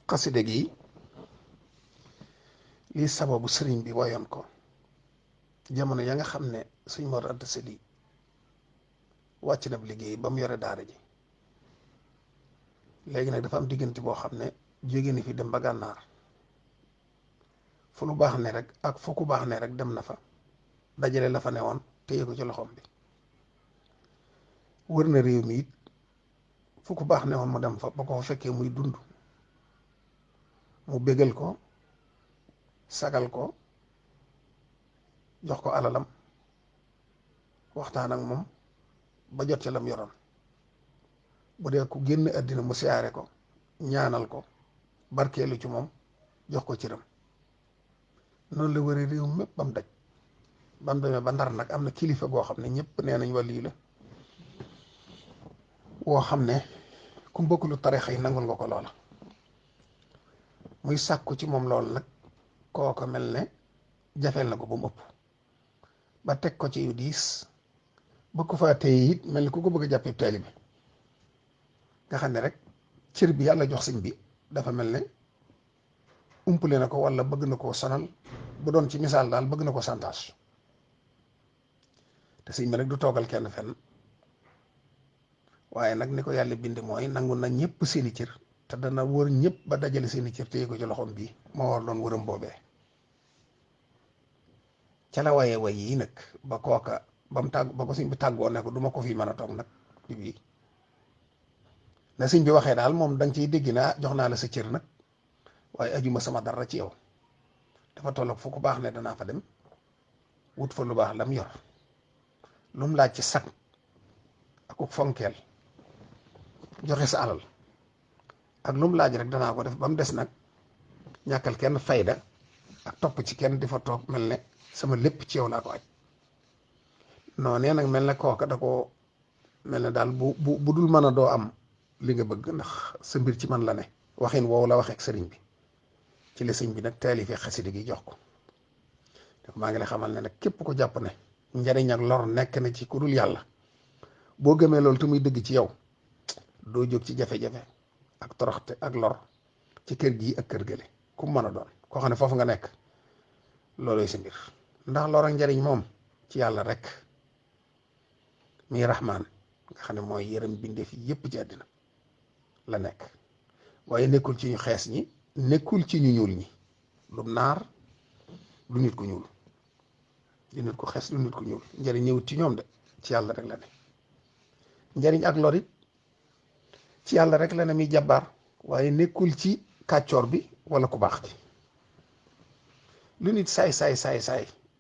xaside gi lii sababu sëriñ bi woyoon ko jamono ya nga xam ne suñ Mor Anta Sali wàcc na liggéey ba mu yore daara ji léegi nag dafa am diggante boo xam ne jóge na fi dem ba gànnaar fu lu baax ne rek ak fu ku baax ne rek dem na fa dajale la fa newoon téye ko ci loxoom bi wër na réew mi it fu ku baax newoon mu dem fa ba ko fa fekkee muy dund mu bégal ko sagal ko jox ko alalam waxtaan ak moom ba jot ci lam yoroon bu dee ku génn àddina mu siyaare ko ñaanal ko barkeelu ci moom jox ko cëram noonu la wëree réew mépp ba mu daj ba mu demee ba Ndar nag am na kilifa goo xam ne ñëpp nee nañ wàllu la woo xam ne ku bokkulu tarixa yi nangul nga ko loola muy sàkku ci moom loolu nag kooko mel ne jafeel na ko ba mu ëpp ba teg ko ci yu diis ba ku faa téye it mel ni ku ko bëgg a jàppee taalibe nga xam ne rek cër bi yàlla jox sëñ bi dafa mel ne umpale na ko wala bëgg na koo sonal bu doon ci misaal daal bëgg na ko santage te sëñ bi nag du toogal kenn fenn waaye nag ni ko yàlla bind mooy nangu na ñëpp seeni cër te dana wër ñëpp ba dajale seeni cër téye ko ci loxoom bii moo war doon wëram boobee ca la waye way yi nag ba kooka ba mu tàgg ba ko sëñ bi tàggoo ne ko du ma ko fi mën a toog nag ci bii na sëñ bi waxee daal moom da nga ciy dégg naa jox naa la sa cër nag waaye ajuma sama dara ci yow dafa tolloog fu ku baax ne danaa fa dem wut fa lu baax lam yor lu mu laaj ci sag ak fonkeel joxe sa alal ak lu mu laaj rek danaa ko def ba mu des nag ñàkkal kenn fayda ak topp ci kenn di fa toog mel ne sama lépp ci yow laa ko aj noonee nag mel ne kooka da ko mel ne daal bu dul mën a doo am li nga bëgg ndax sa mbir ci man la ne waxin woowu la waxeek sëriñ bi ci la sëñ bi nag taalifee xasida gi jox ko def maa ngi lay xamal ne nag képp ko jàpp ne njariñ ak lor nekk na ci ku dul yàlla boo gëmee loolu te muy dëgg ci yow doo jóg ci jafe-jafe ak toroxte ak lor ci kër gii ak kër gële ku mën a doon koo xam ne foofu nga nekk looloy sa mbir ndax lor ak njariñ moom ci yàlla rek muy raxmaan nga xam ne mooy yërëm bindeef yépp ci àddina la nekk waaye nekkul ci ñu xees ñi nekkul ci ñu ñuul ñi lu naar du nit ku ñuul du nit ku xees du nit ku ñuul njariñ ñëwut ci ñoom de ci yàlla rek la ne njariñ ak lor it ci yàlla rek la ne muy jàbbaar waaye nekkul ci kàccoor bi wala ku baax ci lu nit saay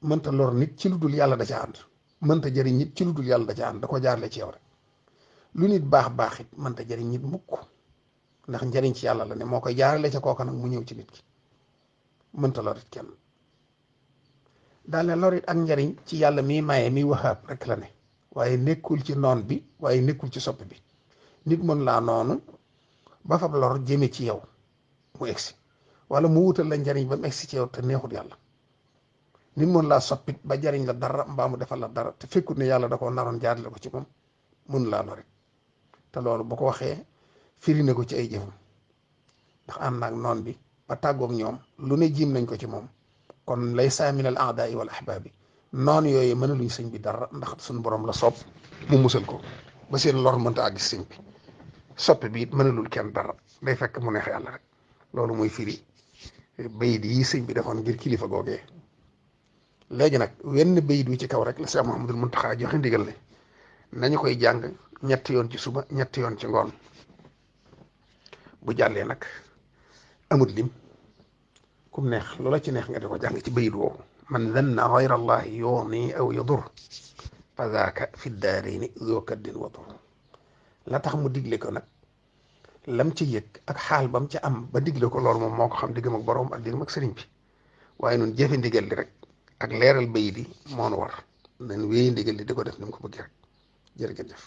mënta lor nit ci lu dul yàlla da ca ànd mënta jëriñ nit ci lu dul yàlla da ca ànd da ko jaarle ci yow rek lu nit baax it mënta jëriñ nit mukk ndax njëriñ ci yàlla la ne moo koy jaarale ca kooka nag mu ñëw ci nit ki mënta lorit kenn daal ne lorit ak njëriñ ci yàlla miy maye miy waxaab rek la ne waaye nekkul ci noon bi waaye nekkul ci sopp bi nit mën laa noonu ba fab lor jëme ci yow mu egsi wala mu wutal la njariñ ba mu egsi ci yow te neexut yàlla nit mën laa soppit ba jariñ la dara mbaa mu defal la dara te fekkut ne yàlla da koo naroon jaarale ko ci moom mun laa lorit te loolu bu ko waxee firi na ko ci ay jëfam ndax ànd naag noon bi ba tàggoog ñoom lu ne jiim nañ ko ci moom kon lay min al aadaai wal ahbaabi noon yooyu mën a luñ sëñ bi dara ndax suñu borom la sopp mu musal ko ba seen lor mënta àgg sëñ bi soppe bi it mënalul kenn dara day fekk mu neex yàlla rek loolu muy firi bayit yi sëñ bi defoon ngir kilifa googee léegi nag wenn bayit wi ci kaw rek la Cheikh Mouhamadoul Mountakha joxe ndigal ne nañu koy jàng ñetti yoon ci suba ñetti yoon ci ngoon bu jàllee nag amut lim kum neex loola ci neex nga di ko jàng ci bayit woowu man zanna gayra allahi yooni aw yadur fa zaaka fi daarayni zoo kaddin wa dur la tax mu digle ko nag lam ci yëg ak xaal bam ci am ba digle ko loolu moom moo ko xam diggam ak boroom ak diggam ak sëriñ bi waaye noonu jëfe ndigal li rek ak leeral bayit yi moo nu war nañ wéy ndigal li di ko def ni mu ko bëggee rek jërëjëf